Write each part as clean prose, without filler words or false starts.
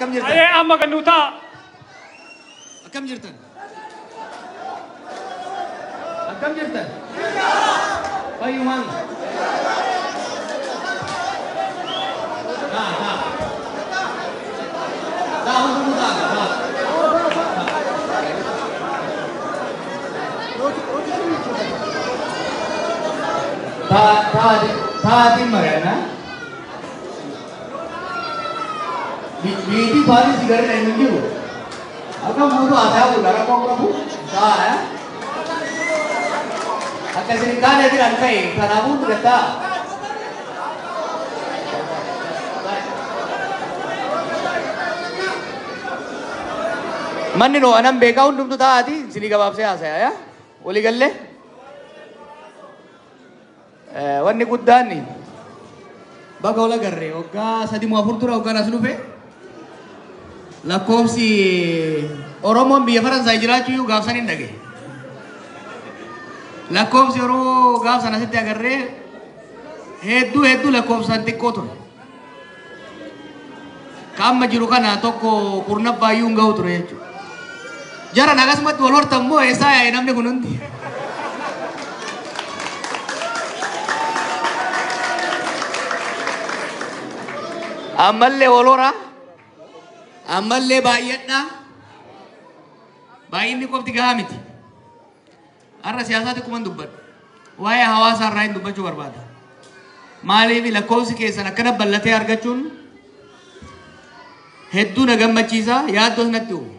Akkam jirtan? Ayee amma kan nu ta'a. Akkam jirtan? Akkam jirtan? Fayyumaan. Taa taa. Taa hundumuu taa taa. Taa taatiin mari'annaa. Biitii baadii sigareetiin hin jiru. Akka guutuu haasaa fuula rakkoo qabu ta'a. Akka isin hin taane jiran ta'e kanaafuu gattaa. Manni noo anan beekaa hundumtu taa'aati isinii gabaabsee haasaya yaa walii gallee. Wanni guddaan bakka wal agarree waggaa 3 moo 4 dura waggaan as dhufe lakkoofsi Oromoon biyya Faransaay jiraachuu iyyuu gaafsan hin dhage. Lakkoofsi Oromoo gaafsan asitti agarree hedduu hedduu lakkoofsaan xiqqoo ture. Ka amma jiru kana tokko kurnaffaa iyyuu hin gahu ture jechuudha. Jaran akkasumatti wal hortan moo eessaa yaa'e namni kun hundi? Ammallee wal horaa, ammallee baay'adhaa, baay'inni qofti gahaa miti. Har'a siyaasaa xiqquma dubbadhu. Waa'ee hawaasaa irraa hin dubbachuu barbaada. Maaliif lakkoofsi keessan akkana bal'atee argachuun hedduu na gammachiisa, yaaddoos natti uumu.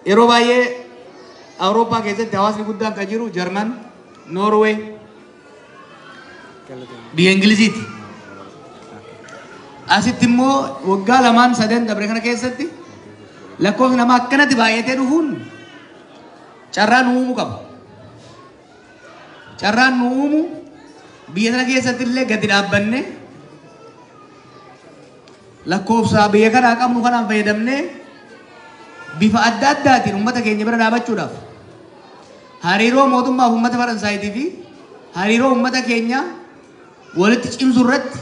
Yeroo baay'ee Awurooppaa keessatti hawaasni guddaan kan jiru Jarman, Noorwee, biyya Ingiliziiti. Asitti immoo waggaa 2 3 dabre kana keessatti lakkoofsi namaa akkanatti baay'atee dhufuun carraa nu uumuu qaba. Carraan nu uumu biyya sana keessatti illee gadi dhaabbanne lakkoofsa biyya kanaa qabnu kanaan fayyadamnee bifa adda addaatiin uummata keenya bira dhaabachuudhaaf hariiroo mootummaa fi uummata Faransaayitii fi hariiroo uummata keenya walitti cimsuu irratti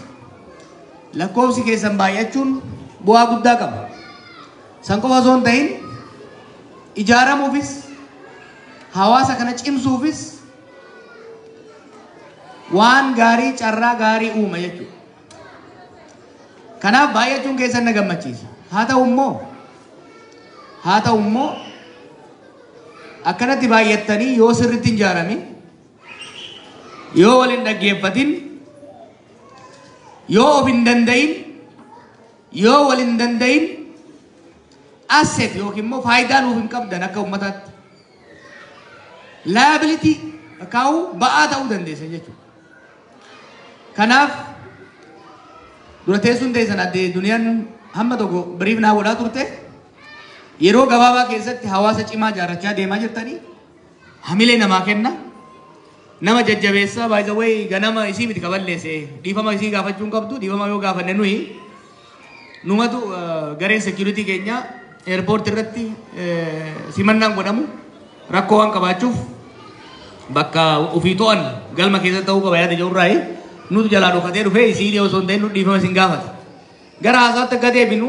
lakkoofsi keessan baay'achuun bu'aa guddaa qaba. San qofa osoo hin ta'in ijaaramuufis hawaasa kana cimsuufis waan gaarii carraa gaarii uuma jechuudha. Kanaaf baay'achuun keessan na gammachiisa. Haa ta'u immoo akkanatti baay'attanii yoo sirriitti hin ijaaramin, yoo wal hin dhaggeeffatin, yoo of hin danda'in, yoo wal hin danda'in asset yookiin immoo faayidaa nuuf hin qabdan akka uummataatti. Liability kaa'uu ba'aa ta'uu dandeessa jechuudha. Kanaaf dura teessuun teessan addee duniyaan hamma tokko biriif naa godhaa turte yeroo gabaabaa keessatti hawaasa cimaa ijaarrachaa deemaa jirtanii hamilee namaa kenna. Nama jajjabeessaa by the way ganama isii miti kaballeesse dhiifama isii gaafachuu hin qabdu dhiifama yoo gaafanne nuyi numatu gareen security keenya airport irratti simannaan godhamu rakkoo waan qabaachuuf bakka ofii to'an galma keessatti ta'uu qaba yaada jedhurraayi nutu jalaa dhokatee dhufee isii dhiyoo osoo hin ta'in nu dhiifama isin gaafata. Gara haasaatti akka deebinu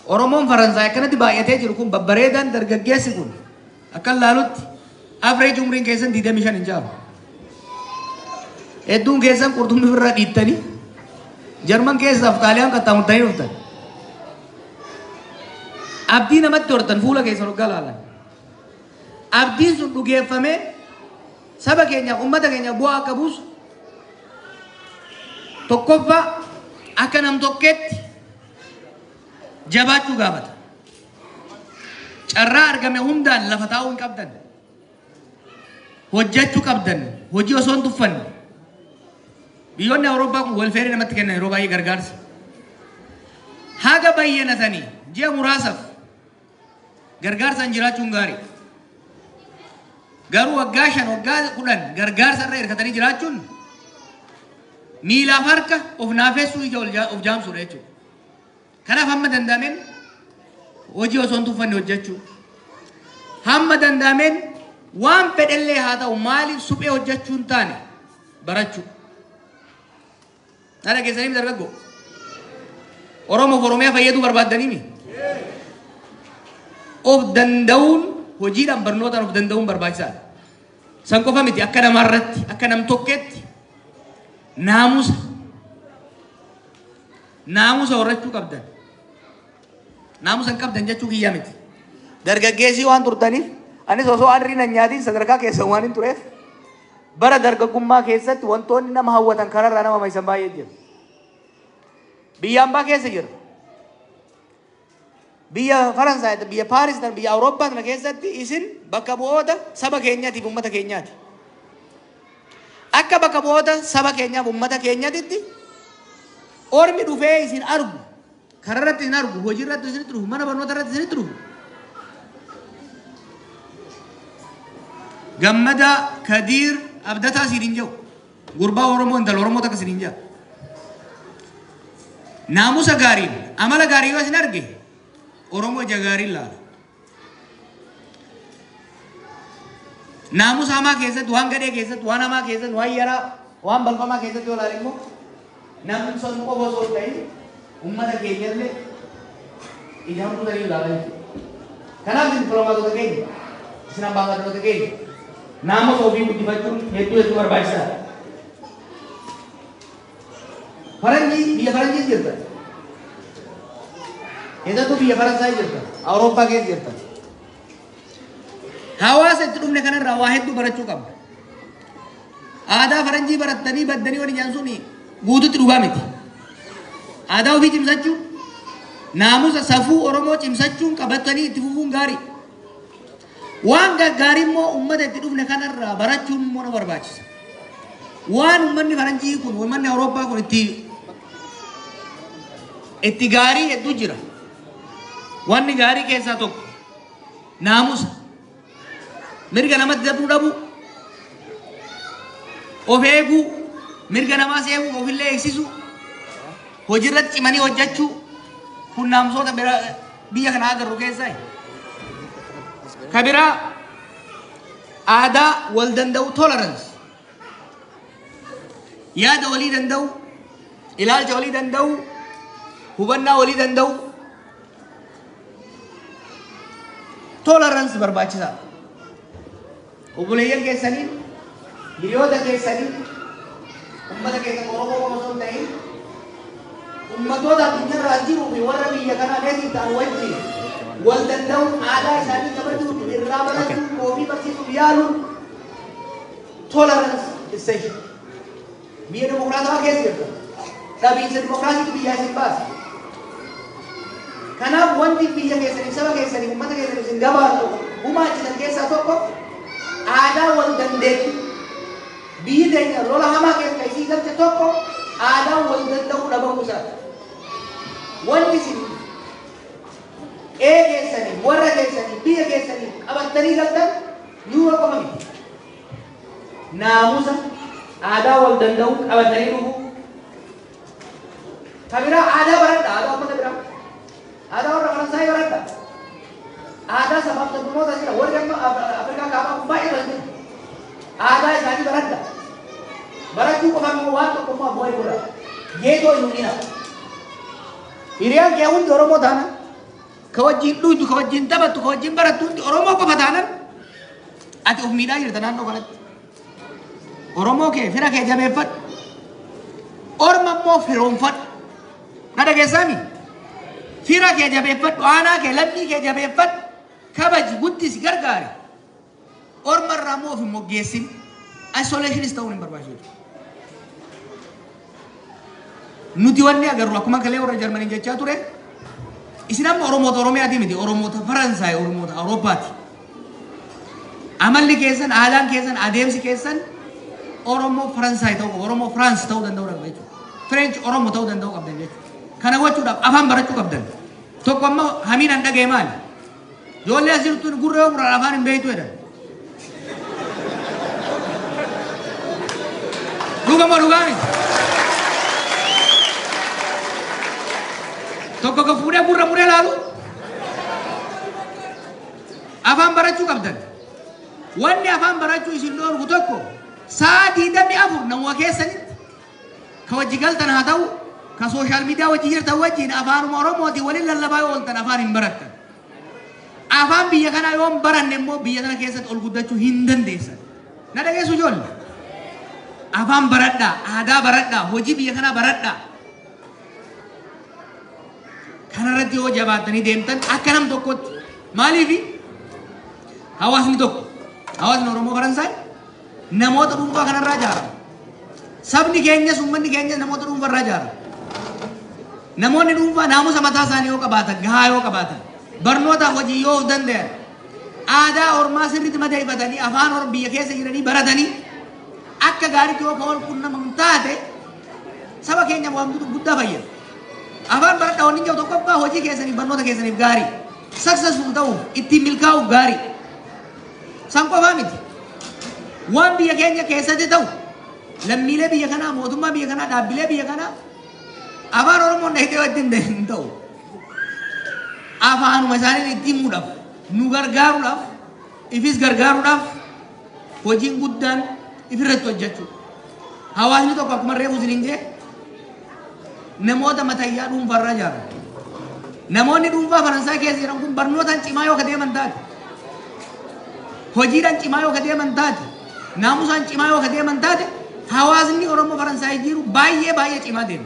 Oromoon Faransaay akkanatti baay'atee jiru kun babbareedaan dargaggeessi kun akka laalutti average umriin keessan 25 hin caalu. Hedduun keessan qurxummii ofirraa dhiittanii Jarman keessaaf Xaaliyaan qaxxaamurtanii dhuftan. Abdii namatti hortan fuula keessan hoggaa laalan. Abdiin sun dhugeeffamee saba keenyaaf uummata keenyaaf bu'aa akka buusu tokkoffaa akka nam tokkeetti jabaachuu gaafata. Carraa argame hundaan lafa taa'uu hin qabdan. Hojjechuu qabdan. Hojii osoo hin tuffanne. Biyyoonni Awurooppaa kun welfeerii namatti kennan yeroo baay'ee gargaarsa. Haga bayyanatanii ji'a muraasaaf gargaarsaan jiraachuun gaarii. Garuu waggaa 5 waggaa 10 gargaarsa irra hirkatanii jiraachuun miilaaf harka of naafessuu ija of jaamsuudha jechuudha. Kanaaf hamma danda'ameen hojii osoo hin tuffanne hojjechuu. Hamma danda'ameen waan fedhellee haa ta'u maaliif suphee hojjechuu hin taane barachuu. Na dhageessanii dargaggoo. Oromoof Oromiyaa fayyaduu barbaaddanii. Of danda'uun hojiidhaan barnootaan of danda'uun barbaachisaadha. San qofa miti akka namaarratti akka nam tokkeetti naamusa naamusa horachuu qabdan. Naamusa hin qabdan jechuu kiyyaa miti. Dargaggeessii waan turtaniif anis osoo arrii na nyaatiin sadarkaa keessan waan hin tureef bara dargaggummaa keessatti wantoonni nama hawwatan kararraa nama maisan baay'ee jira. Biyya ambaa keessa jira. Biyya Faransaay, biyya Paaris, biyya Awurooppaa kana keessatti isin bakka bu'oota saba keenyaatiif uummata keenyaati. Akka bakka bu'oota saba keenyaaf uummata keenyaatitti ormi dhufee isin argu, kararratti isin argu, hojiirratti isinitti dhufu, mana barnoota irratti isinitti dhufu. Gammada Kadiir Abdataa siin hin jiru. Gurbaa Oromoo intala Oromoo takka siin hin jiru. Naamusa gaariin amala gaarii yoo isin arge Oromoo ija gaariin laala. Naamusa hamaa keessatti waan gadhee keessatti waan hamaa keessatti waan yaraa waan balfamaa keessatti yoo laale immoo namni sun qofa osoo hin ta'in uummata keenyallee ija hamtuu sanii ilaala jechuudha. Kanaaf dippiloomaatota keenya isin ambaasaaddarota keenya naamusa ofii guddifachuun hedduu hedduu barbaachisaadha. Faranjii biyya faranjii jirta. Keessattuu biyya Faransaay jirta. Awurooppaa keessa jirta. Hawaasa itti dhufne kanarraa waa hedduu barachuu qabna. Aadaa faranjii barattanii baddanii waliin jaan suni guututti dhugaa miti. Aadaa ofii cimsachuun naamusa safuu Oromoo cimsachuun qabatanii itti fufuun gaarii. Waan gaggaarii immoo uummata itti dhufne kanarraa barachuun immoo na barbaachisa. Waan uummanni faranjii kun uummanni Awurooppaa kun itti gaarii hedduu jira. Wanni gaarii keessaa tokko naamusa. Mirga namatti darbuu dhabuu, of eeguu, mirga namaas eeguu, ofillee eegsisuu, hojiirratti cimanii hojjechuu kun naamusoota biyya kana agarru keessaa. Ka biraa aadaa wal danda'u tolerance. Yaada walii danda'u, ilaalcha walii danda'u, hubannaa walii danda'u. Tolerance barbaachisaadha. Obboleeyyan keessanii, hiriyoota keessanii, uummata keessan Oromoo qofa osoo hin ta'in, ummatoota addunyaarraa jiruu fi warra biyya kanaa neetiin ta'an wajjin wal danda'uun aadaa isaanii kabajuun irraa barachuun ofii barsiisuuf yaaluun tolerance essential. Biyya dimokiraatawaa keessa jirta. Dhabiinsa dimokiraasiitu biyyaa isin baasa. Kanaaf wanti biyya keessaniif, saba keessaniif, uummata keessaniif isin gabaatu gumaachisan keessaa tokko aadaa wal dandeettii. Biyyi teenya lola hamaa keessa isii galche tokko aadaa wal danda'uu dhabamuu isaati. Wanni isin qe'ee keessanii, warra keessanii, biyya keessanii qabattanii galtan yuuroo qofa miti. Naamusa aadaa wal danda'uu qabatanii dhufuu. Ka biraa aadaa baradha, aadaa uummata biraa. Aadaa warra Faransaayii baradha. Aadaa sabaaf sablammoota jira. Warri amma Afrikaa kaabaa kun baay'ee baratee. Aadaa isaanii baradha. Barachuu qofa immoo waan tokko immoo abboo godha. Geetoo hin dhina. Hiriyaan kee hundi Oromoo taana. Ka wajjin dhuydu, ka wajjin taphattu, ka wajjin barattu hundi Oromoo qofa taanan ati of miidhaa jirta naannoo kanatti. Oromoo kee fira kee jabeeffadhu. Orma immoo firoonfadhu. Na dhageessaami? Fira kee jabeeffadhu, aanaa kee, lammii kee jabeeffadhu, kabaji, guddisi, gargaari. Orma irraa immoo of hin moggeessin. Isolationis ta'uun hin barbaachisu. Nuti wanni agarru akkuma kalee warra Jarmanii jechaa ture. Isin amma Oromoota Oromiyaati miti, Oromoota Faransaay, Oromoota Awurooppaati. Amalli keessan, aadaan keessan, adeemsi keessan Oromoo Faransaay ta'uu qaba, Oromoo Firaans ta'uu danda'uu qaba jechuudha. French Oromoo ta'uu danda'uu qabdan jechuudha. Kana gochuudhaaf afaan barachuu qabdan. Tokko amma hamiin an dhagaye maali? Ijoollee as jirtu gurra yoo muraan afaan hin beektu jedhan. Dhuga moo dhugaa miti? Tokko ka fuudhee gurra muree laalu. Afaan barachuu qabdan. Wanni afaan barachuu isin dhoorgu tokko sa'a 24 namuma keessanitti Ka wajji galtan haa ta'u, ka social media wajji jirtan wajjin afaanuma Oromootiin waliin lallabaa yoo ooltan afaan hin barattan. Afaan biyya kanaa yoo hin baranne immoo biyya kana keessatti ol guddachuu hin dandeessan. Na dhageessu ijoollee? Afaan baradhaa, aadaa baradhaa, hojii biyya kanaa baradhaa. Kanarratti yoo jabaattanii deemtan akka nam tokkotti maaliifi hawaasni tokko hawaasni Oromoo Faransaay namoota dhuunfaa kanarraa ijaarama. Sabni keenyas uummanni keenyas namoota dhuunfarraa ijaarama. Namoonni dhuunfaa naamusa mataa isaanii yoo qabaatan, gahaa yoo qabaatan, barnootaaf hojii yoo of danda'an, aadaa ormaa sirriitti madeeffatanii afaan orma biyya keessa jiranii baratanii akka gaariitti yoo kan wal quunnaman taate saba keenya waan guddaa fayyada. Afaan baradhaa wanni jiru tokkoffaa hojii keessaniif barnoota keessaniif gaarii. Successful ta'uuf ittiin milkaa'uuf gaarii. San qofaa miti. Waan biyya keenya keessatti ta'u lammiilee biyya kanaa, mootummaa biyya kanaa, dhaabbilee biyya kanaa afaan Oromoon dhahitee wajjin hin ta'u. Afaanuma isaaniin itti himuudhaaf, nu gargaaruudhaaf, ifis gargaaruudhaaf hojiin guddaan ifirratti hojjechuudha. Hawaasni tokko akkuma reefu isiniin jee namoota matayyaa dhuunfaarraa ijaarama. Namoonni dhuunfaa Faransaay keessa jiran kun barnootaan cimaa yoo ka deeman taate, hojiidhaan cimaa yoo ka deeman taate, naamusaan cimaa yoo ka deeman taate, hawaasni Oromoo Faransaay jiru baay'ee baay'ee cimaa deema.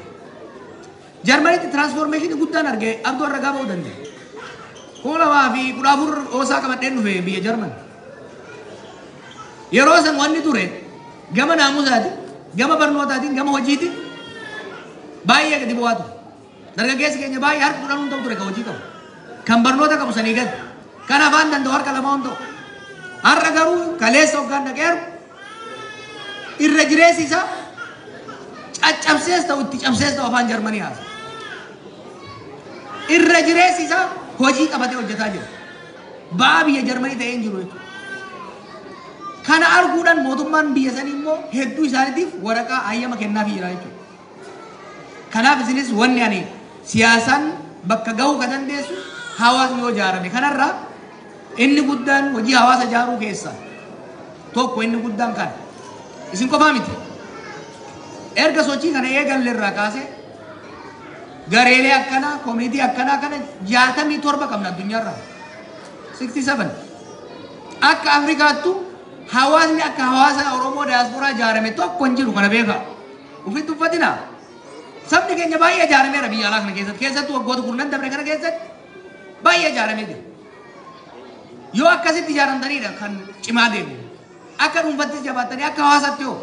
Jarmanitti transformation guddaan arge abduu arragaa ba'uu danda'a. 2014 oosaa qabadheen dhufe biyya Jarman. Yeroo san wanni ture gama naamusaatiin, gama barnootaatiin, gama hojiitiin baay'ee gadi bu'aa ture. Dargaggeessi keenya baay'ee harka 10 ta'u ture kan hojii qabu. Kan barnoota qabu sanii gadi. Kan afaan danda'u harka 2 ta'u. Har'a garuu kaleessa hoggaan dhaqee irra jireessi isaa caccabsees ta'u itti cabsees ta'u afaan Jarmanii haasa. Irra jireessi isaa hojii qabatee hojjetaa jira. Ba'aa biyya Jarmanii ta'ee hin jiru jechuudha. Kana arguudhaan mootummaan biyya sanii immoo hedduu isaaniitiif waraqaa hayyama kennaafii jira jechuudha. Kanaaf isinis wanni ani siyaasaan bakka gahuu ka dandeessu hawaasni yoo ijaarame. Kanarraa inni guddaan hojii hawaasa ijaaruu keessaa tokko inni guddaan kana. Isin qofaa miti. Erga sochii kana eegalle irraa kaasee gareelee akkanaa, community akkanaa kana 67 qabna addunyaarraa. 67. Akka Afrikaattu hawaasni akka hawaasa Oromoo diyaasporaa ijaarame tokko hin jiru kana beekaa. Ufitti uffatinaa. Sabni keenya baay'ee ijaarameera biyya alaa kana keessatti. Keessattuu waggoota kurnan dabre kana keessatti baay'ee ijaaramee jira. Yoo akkasitti ijaaramtanidha kan cimaa deemu. Akka dhuunfattis jabaattanii akka hawaasaatti yoo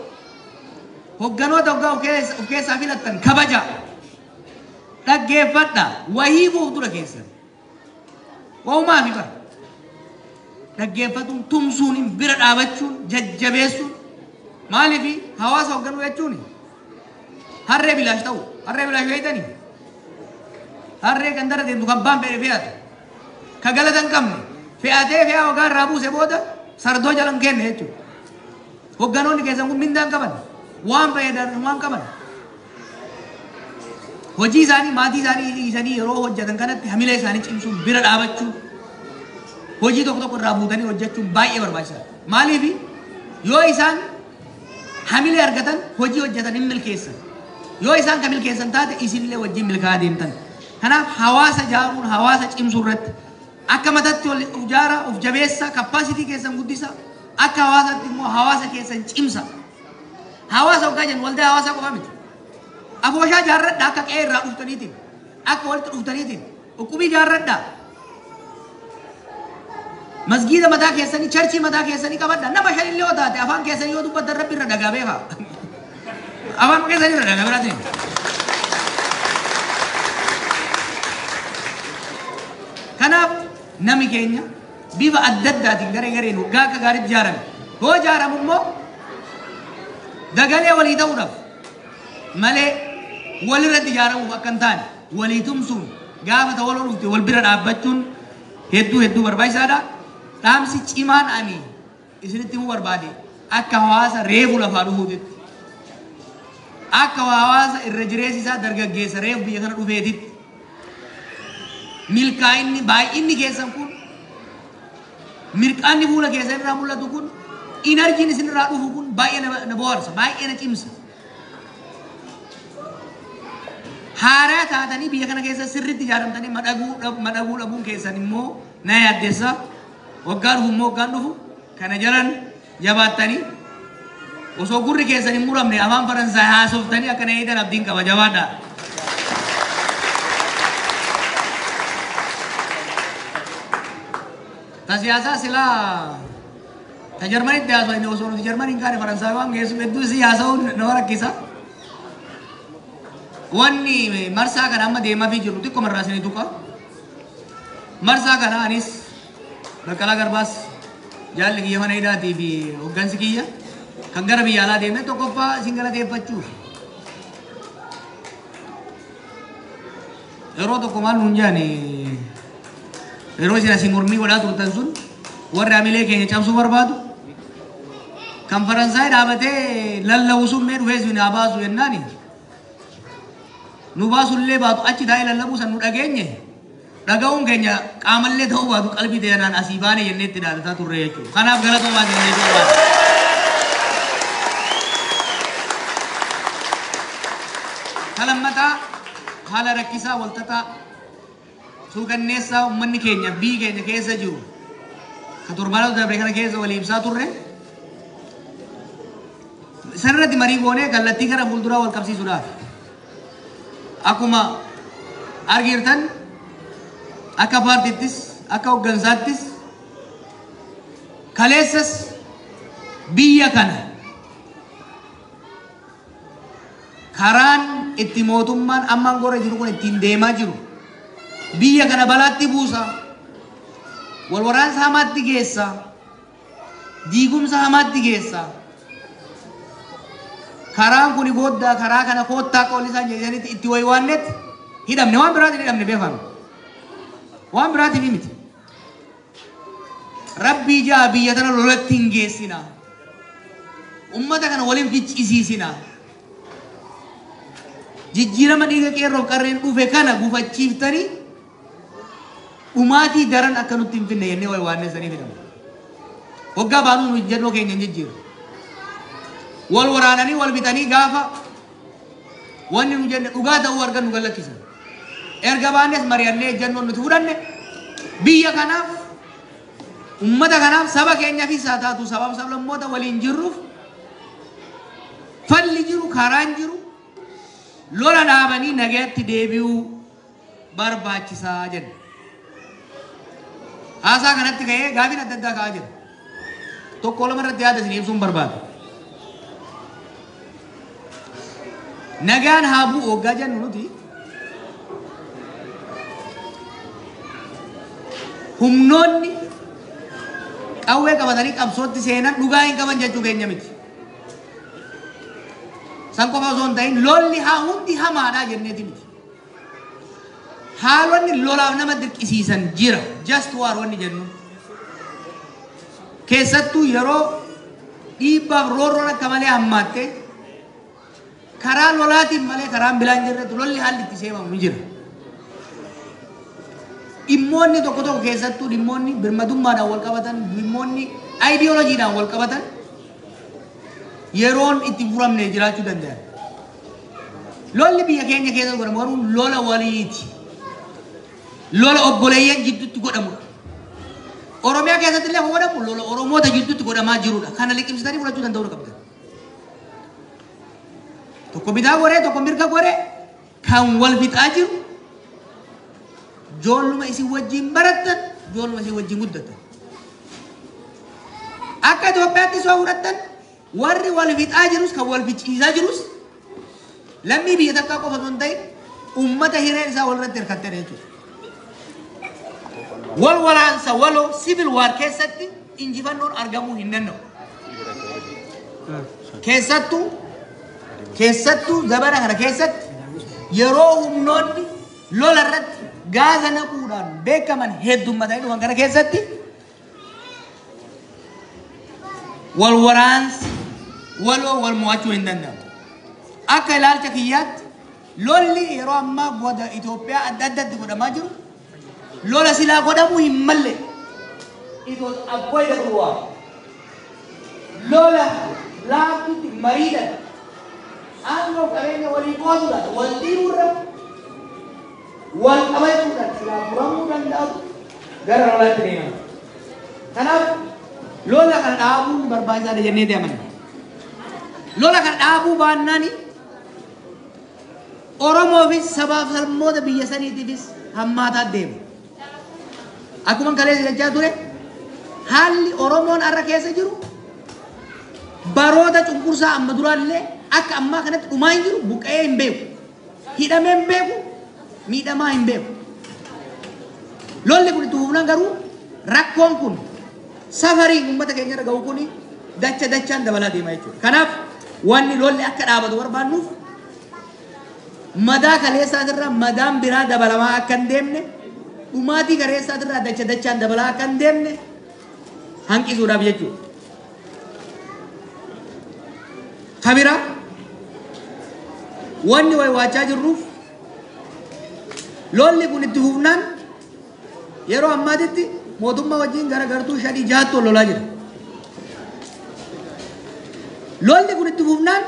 hogganoota hoggaa of keessaa filattan kabaja. Dhaggeeffadha. Wahii buuf dura keessan. Wahumaa fi bara. Dhaggeeffatuun, tumsuun, bira dhaabachuun, jajjabeessuun. Maaliif hawaasa hoogganuu jechuun harree bilaash ta'u. Harree bilaash beektanii? Harree kan dara deemtu kan baan fedhe fe'atu. Ka galata hin qabne fe'atee fe'aa hoggaa irraa buuse booda sardoo jala hin kenne jechuudha. Hogganoonni keessan kun mindaa hin qaban. Waan fayyadan waan qaban. Hojii isaanii maatii isaanii dhiisanii yeroo hojjetan kanatti hamilee isaanii cimsuun bira dhaabachuun hojii tokko tokko irraa buutanii hojjechuun baay'ee barbaachisaadha. Maaliif yoo isaan hamilee argatan hojii hojjetan hin milkeessan. Yoo isaan kan milkeessan taate isinillee wajjin milkaa'aa deemtan. Kanaaf hawaasa ijaaruun hawaasa cimsuu irratti akka mataatti ol ijaaraa, of jabeessaa, capacity keessan guddisa. Akka hawaasaatti immoo hawaasa keessan cimsa. Hawaasa hoggaa jennu waldaa hawaasaa qofa miti. Afooshaa ijaarradha akka qe'ee irraa dhuftaniitiin, akka walitti dhuftaniitiin, uqubii ijaarradha. Masgiida mataa keessanii, church mataa keessanii qabadha. Nama shanillee yoo taate afaan keessanii yoo dubbattan rabbi irra dhagaa beekaa. Afaan keessanii irra dhagaa biraatiin. Kanaaf nami keenya bifa adda addaatiin garee gareen waggaa akka gaariitti ijaarame. Yoo ijaaramu immoo dagalee walii ta'uudhaaf malee walirratti ijaaramuuf akka hin taane walii tumsuun gaafa ta'u wal dhufte wal bira dhaabbachuun hedduu hedduu barbaachisaadha. Dhaamsi cimaan ani isinitti himuu barbaade akka hawaasa reefu lafaa dhufuutitti. Akka hawaasa irra jireessi isaa dargaggeessa reefu biyya kana dhufeetitti. Milkaa'inni baay'inni keessan kun mirqaanni fuula keessan irraa mul'atu kun energyn isin irraa dhufu kun baay'ee na bohaarsa, baay'ee na cimsa. Haaraa taatanii biyya kana keessa sirriitti ijaaramtanii madaquu dhabuun keessan immoo na yaaddeessa. Waggaa dhufu immoo waggaan dhufu kana jalan jabaattanii osoo gurri keessan hin muramne afaan Faransaay haasoftanii akka na eegan abdiin qaba jabaadhaa. Ta siyaasaa silaa ta Jarmanitti haasofne osoo nuti Jarmaniin hin kaane Faransaay waan geessu hedduu isii haasa'uun nama rakkisa. Wanni marsaa kana amma deemaafii jiru xiqqoo marraa isinii tuqa. Marsaa kana anis Baqqalaa Garbaas jaalli kiyya mana hidhaatii fi hoggansi kiyya kan gara biyya alaa deemne tokkoffaa isin galateeffachuuf. Yeroo tokko maal nuun jedhani yeroo isin asii mormii godhaa turtan sun warri hamilee keenya cabsuu barbaadu kan Faransaay dhaabatee lallabu sun mee dhufee isin haa baasu jennaani. Nu baasullee baatu achi taa'ee lallabuu san nu dhageenye dhaga'uun keenya qaamallee ta'uu baatu qalbii ta'e asii baane jennee itti dhaadataa turre jechuudha. Kanaaf galatoomaa jennee barbaada. Kalammataa haala rakkisaa walxaxaa suukanneessaa uummanni keenya biyyi keenya keessa jiru ka torbaanota darbe kana keessa walii ibsaa turre sanarratti marii goonee kallattii gara fuulduraa wal qabsiisuudhaaf. Akkuma argitan akka paartiittis akka hooggansaattis kaleessas biyya kana karaan itti mootummaan ammaan gorra jiru kun ittiin deemaa jiru biyya kana balaatti buusa, wal waraansa hamaatti geessa, diigumsa hamaatti geessa. Karaan kuni gooddaa karaa kana koottaa akka ol isaan jedhanitti itti waywaannetti hidhamne waan biraatiin hidhamne beekame. Waan biraatiin miti. Rabbii jaa biyya tana lolatti hin geessina. Ummata kana waliin ficcisiisina. Jijjiirama dhiiga qeerroof qarreen dhufe kana gufachiiftanii dhumaatii daran akka nutti hin finne jennee waywaannee saniif hidhamne. Waggaa baanuu nu ejjennoo keenya hin jijjiiru. Wal waraananii wal bitanii gaafa wanni nu jenne dhugaa ta'uu argan nu gallakkisan. Erga baannes mari'annee ejjennoon nuti fudhanne biyya kanaaf ummata kanaaf saba keenyaafis haa taatu sabaaf sablammoota waliin jirruuf falli jiru karaan jiru lola dhaabanii nagaatti deebi'uu barbaachisaa jenna. Haasaa kanatti ka'ee gaafiin adda addaa ka'aa jira. Tokko lama irratti yaada isin ibsuun barbaada. Nagaan haa bu'u waggaa jennu nuti humnoonni qawwee qabatanii qabsootti seenan dhugaa hin qaban jechuu keenya miti. San qofa osoo hin ta'in lolli haa hundi hamaadhaa jenneeti miti. Haalonni lolaaf nama dirqisiisan jira. Just war wanni jennu. Keessattuu yeroo dhiibbaaf roorroon akka malee hammaatte karaa lolaatiin malee karaan bilaan jirretti lolli haalli itti seemamu ni jira. Dhimmoonni tokko tokko keessattuu dhimmoonni birmadummaadhaan wal qabatan, dhimmoonni aayidiyooloojiidhaan wal qabatan yeroon itti furamne jiraachuu danda'an. Lolli biyya keenya keessa godhamu garuu lola waliiti. Lola obboleeyyan jidduutti godhamudha. Oromiyaa keessatti illee godhamu lola Oromoota jidduutti godhamaa jirudha. Kana liqimsitanii fudhachuu danda'uu qabdan. Tokko bitaa goree tokko mirga goree kan wal fixaa jiru joolluma isin wajjin barattan joolluma isin wajjin guddattan. Akka Itoophiyaatti soo fudhattan warri wal fixaa jirus kan wal ficcisiisaa jirus lammii biyya takkaa qofa osoo hin ta'in uummata hireen isaa walirratti hirkattan jechuudha. Wal waraansa waloo civil war keessatti injifannoon argamuu hin danda'u. Keessattuu zabana kana keessatti yeroo humnoonni lola irratti gaaza naquudhaan beekaman heddummatanii dhufan kana keessatti wal waraansi waloo wal mo'achuu hin danda'amu. Akka ilaalcha kiyyaatti lolli yeroo ammaa goda Itoophiyaa adda addatti godhamaa jiru lola silaa godhamuu hin malle. It was avoidable war. Lola laaftutti mariidhaan aangoo qabeenya walii qooduudhaan wal dhiibuurra Wal qabachuudhaan silaa furamuu danda'u gara lolaatti deeman. Kanaaf lola kana dhaabuun barbaachisaadha jennee amanna. Lola kana dhaabuu baannaani Oromoofis sabaaf sablammoota biyya saniitiifis hammaataa deema. Akkuma kaleessa jechaa ture, haalli Oromoon har'a keessa jiru baroota cunqursaa amma duraallee akka ammaa kanatti dhumaa hin jiru, buqqa'ee hin beeku. Hidhamee hin beeku, miidhamaa hin beeku. Lolli kun itti fufnaan garuu rakkoon kun safarii uummata keenya irra ga'u kun dacha dachaan dabalaa deema jechuudha. Kanaaf wanni lolli akka dhaabatu barbaannuuf madaa kaleessaatirraa madaan biraa dabalamaa akka hin deemne, dhumaatii kaleessaatirraa dacha dachaan dabalaa akka hin deemne hanqisuudhaaf jechuudha. Kabira wanni waywaachaa jirruuf lolli kun itti fufnaan yeroo ammaatitti mootummaa wajjin gara gartuu 5-6tti wal lolaa jira. Lolli kun itti fufnaan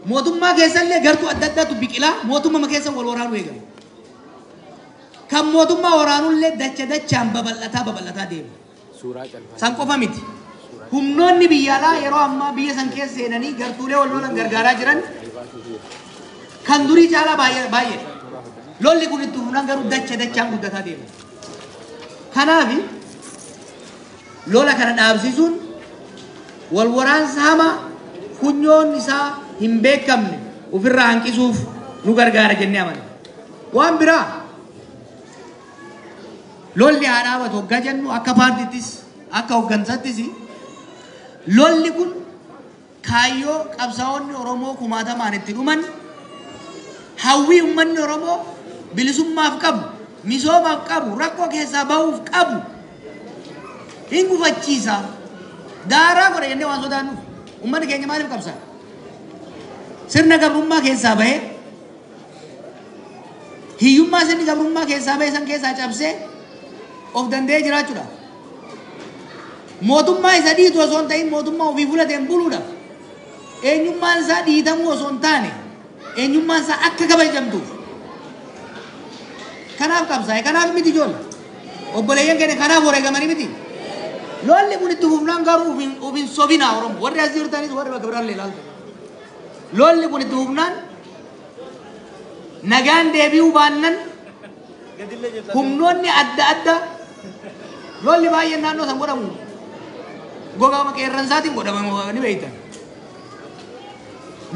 mootummaa keessallee gartuu adda addaatu biqilaa mootummaa keessa wal waraanuu eegala. Kan mootummaa waraanullee dacha dachaan babal'ataa babal'ataa deema. San qofa miti. Humnoonni biyya alaa yeroo ammaa biyya san keessa seenanii gartuulee wal lolan gargaaraa jiran kan durii caalaa baay'ee baay'eedha. Lolli kun itti fufnaan garuu dacha dachaan guddataa deema. Kanaaf lola kana dhaabsisuun wal waraansa hamaa funyoon isaa hin beekamne ofirraa hanqisuuf nu gargaara jennee amanna. Waan biraa lolli haa dhaabatu hoggaa jennu akka paartiittis akka hoggansaattis lolli kun kaayyoo qabsaa'onni Oromoo kumaatamaan itti dhuman, hawwii uummanni Oromoo bilisummaaf qabu, misoomaaf qabu, rakkoo keessaa bahuuf qabu hin gufachiisa. Daaraa godha jennee waan sodaannuuf uummanni keenya maaliif qabsaa? Sirna gabrummaa keessaa bahee, hiyyummaa sirni gabrummaa keessaa bahee san keessaa cabsee of danda'ee jiraachuudha. Mootummaa isa dhiitu osoo hin ta'in mootummaa ofii fulateen buluudha. Eenyummaan isaa dhiitamuu osoo hin taane eenyummaan isaa akka kabajamtuuf. Kanaaf qabsaa'e, kanaaf miti ijoollee. Obboleeyyan keenya kanaaf wareegamanii miti. Lolli kun itti fufnaan garuu of hin sobinaa Oromoo. Warri as jirtanis warri bakka biraallee ilaaltan. Lolli kun itti fufnaan nagaan deebi'uu baannan humnoonni adda addaa lolli baay'een naannoo san godhamu gogaa qeerransaatiin godhama ni beektan.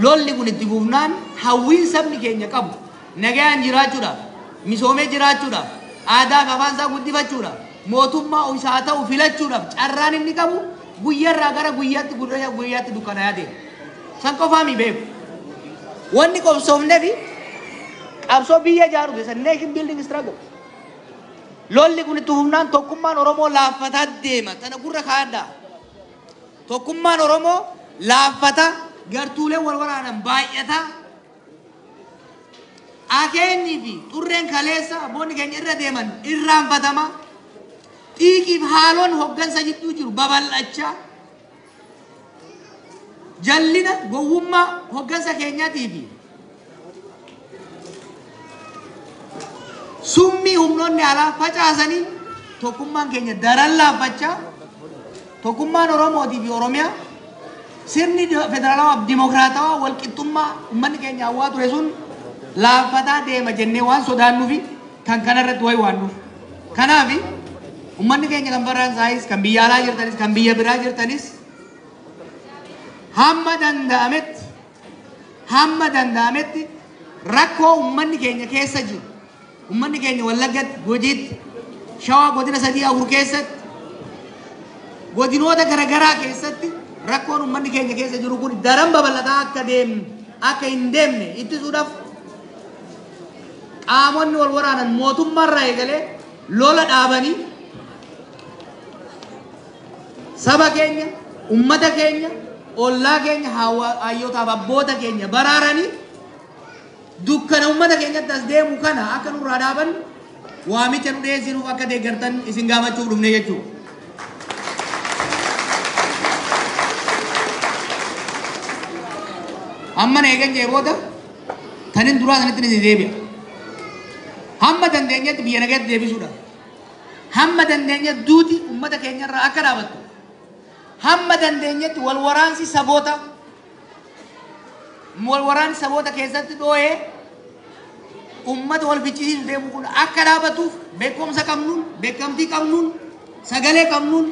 Lolli kun itti fufnaan hawwiin sabni keenya qabu nagaan jiraachuudhaaf, misoomee jiraachuudhaaf, aadaa fi afaan isaa guddifachuudhaaf, mootummaa isaa ta'u filachuudhaaf carraan inni qabu guyyaarraa gara guyyaatti guyyaatti dukkanaa'aa deema. San qofaa mi beeku. Wanni qabsoofnee fi qabsoo biyya ijaaru isa nation building struggle. Lolli kun itti fufnaan tokkummaan Oromoo laaffataa deema. Tana gurra kaa'adhaa. Tokkummaan Oromoo laaffataa, gartuuleen wal waraanan baay'ataa. Akeenyii fi xurreen kaleessa abboonni keenya irra deeman irraanfatama. Xiiqiif haaloon hoggansa jidduu jiru babal'achaa. Jallina gowwummaa hoggansa keenyaatii fi summii humnoonni alaa facaasanii tokkummaan keenya daran laaffachaa, tokkummaan Oromootii fi Oromiyaa sirni federaalawaa fi dimokiraatawaa walqixxummaa uummanni keenya hawwaa ture sun laaffataa deema jennee waan sodaannuufi kan kanarratti wayi waannuuf. Kanaaf uummanni keenya kan Faransaayis, kan biyya alaa jirtanis, kan biyya biraa jirtanis hamma danda'ametti rakkoo uummanni keenya keessa jiru, uummanni keenya Wallaggatti, Gujiitti, Shawaa godina 3-4 keessatti, godinoota garaagaraa keessatti rakkoon uummanni keenya keessa jiru kun daran babal'ataa akka deemnu akka hin deemne ittisuudhaaf qaamonni wal waraanan mootummaarraa eegalee lola dhaabanii saba keenya, uummata keenya, ollaa keenya, hayyootaaf abboota keenya baraaranii dukkana uummata keenyatti as deemu kana akka nurraa dhaaban waamicha nu dhiyeessinuuf akka deeggartan isin gaafachuuf dhufne jechuudha. Amma na eegan jee booda tanin duraa sanitti ni deebi'a. Hamma dandeenyetti biyya nagaatti deebisuudhaaf, hamma dandeenyetti duuti uummata keenyarraa akka dhaabattu, hamma dandeenyetti wal waraansi saboota keessatti dhoo'ee uummata wal ficcisiisu deemu kun akka dhaabatuuf beekumsa qabnuun, beekamtii qabnuun, sagalee qabnuun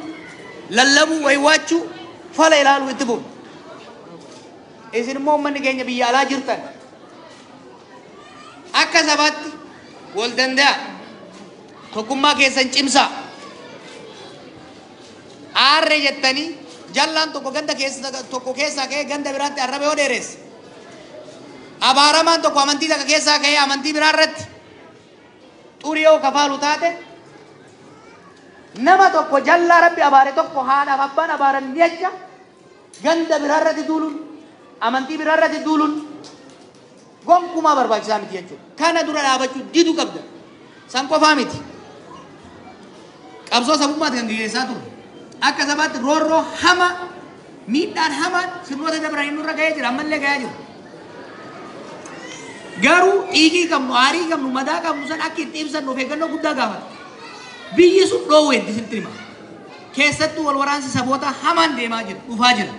lallabuu, waywaachuu, fala ilaaluu itti fufu. Isin immoo uummanni keenya biyya alaa jirtan akka sabaatti wal danda'a, tokkummaa keessan cimsaa. Aarree jettanii jallaan tokko ganda keessa tokko keessaa ka'ee ganda biraatti arraba yoo dheeresse, abaaramaan tokko amantii takka keessaa ka'ee amantii biraa irratti xurii yoo kafaalu taate, nama tokko jallaa rabbi abaare tokko haadhaaf abbaan abaaran jecha ganda biraa irratti duuluun, amantii biraa irratti duuluun gonkumaa barbaachisaa miti jechuudha. Kana dura dhaabachuu diduu qabda. San qofaa miti. Qabsoo sabummaatti kan gaggeessaa turre. Akka sabaatti roorroo hama, miidhaan hamaan sirnoota dabranii nurra ga'ee jira, ammallee ga'aa jira. Garuu dhiigii qabnu, aarii qabnu, madaa qabnu san akka itti ibsannu of eeggannoo guddaa gaafata. Biyyi sun dhoowweetti sitti hima. Keessattuu wal waraansi saboota hamaan deemaa jira, dhufaa jira.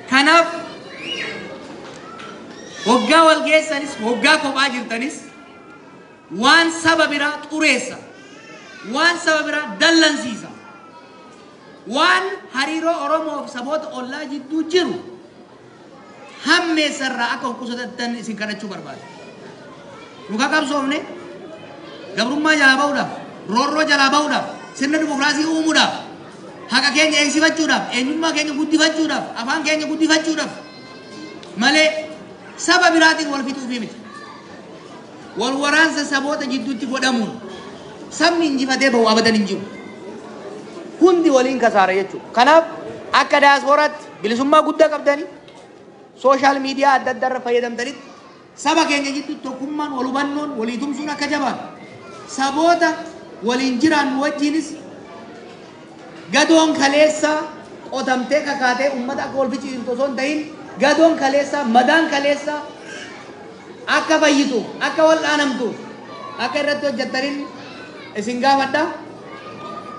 Kanaaf hoggaa wal geessanis, hoggaa kophaa jirtanis waan saba biraa xureessa, waan saba biraa dallansiisa, waan hariiroo Oromoo fi saboota ollaa jidduu jiru hammeessarraa akka of qusatattan isin kadhachuu barbaada. Nu qabsoofne gabrummaa jalaa ba'uudhaaf, roorroo jalaa ba'uudhaaf, sirna dimokiraasii uumuudhaaf, haqa keenya eegsifachuudhaaf, eenyummaa keenya guddifachuudhaaf, afaan keenya guddifachuudhaaf malee saba biraatiin wal fixuufii miti. Wal waraansa saboota jidduutti godhamuun sabni injifatee bahu abadan hin jiru. Hundi waliin kasaara jechuudha. Kanaaf akka daasporaatti bilisummaa guddaa qabdanii social media adda addaa irra fayyadamtanitti saba keenya jidduutti tokkummaan, wal hubannoon, walii tumsuun akka jabaatu, saboota waliin jiraannu wajjinis gadoon kaleessaa qotamtee kakaatee uummata akka wal ficcisiiftu osoo hin ta'in, gadoon kaleessaa, madaan kaleessaa akka fayyitu, akka wal dhaanamtu akka irratti hojjettaniin isin gaafadha.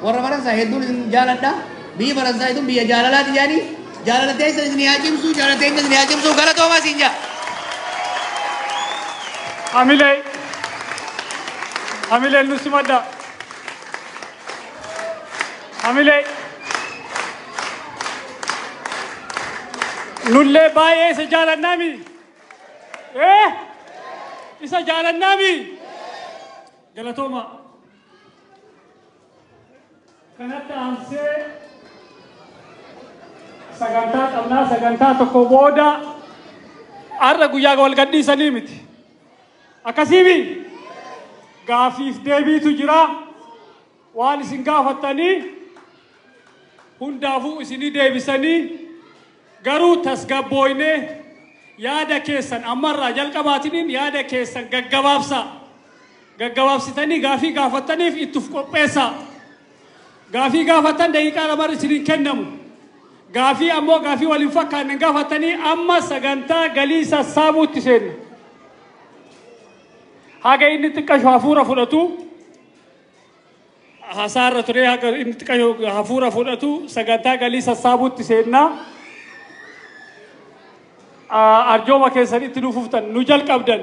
Warra Faransaay hedduun isin jaaladha. Biyyi Faransaay tun biyya jaalalaati jedhanii, jaalala teessa isin haa cimsu, jaalala teenya isin haa cimsu. Galatoomaa isin jaa. Amilee. Amilee nu simadha. Amilee. Nullee baay'ee isa jaalannaami. Isa jaalannaami. Galatooma. Kanatti aansee sagantaa qabnaa, sagantaa tokko booda har'a guyyaa wal gadhiisanii miti. Akkasiimi gaafiif deebiitu jira. Waan isin gaafattanii hundaafuu isinii deebisanii, garuu tasgabbooynee yaada keessan ammarraa jalqabaatiniin yaada keessan gaggabaabsaa. Gaggabaabsitanii gaafii gaafattaniif ittuf qopheessaa. Gaafii gaafattan daqiiqaa 2 isiniin kennamu. Gaafii ammoo gaafii waliin fakkaanne gaafattanii amma sagantaa galii sassaabuutti seenna. Haga inni xiqqashu hafuura fudhatu, hasaarra ture, haga inni xiqqashu hafuura fudhatu sagantaa galii sassaabuutti seenna. Arjooma keessanitti nu fuftan, nu jalqabdan.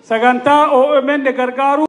Sagantaa OMN gargaaru.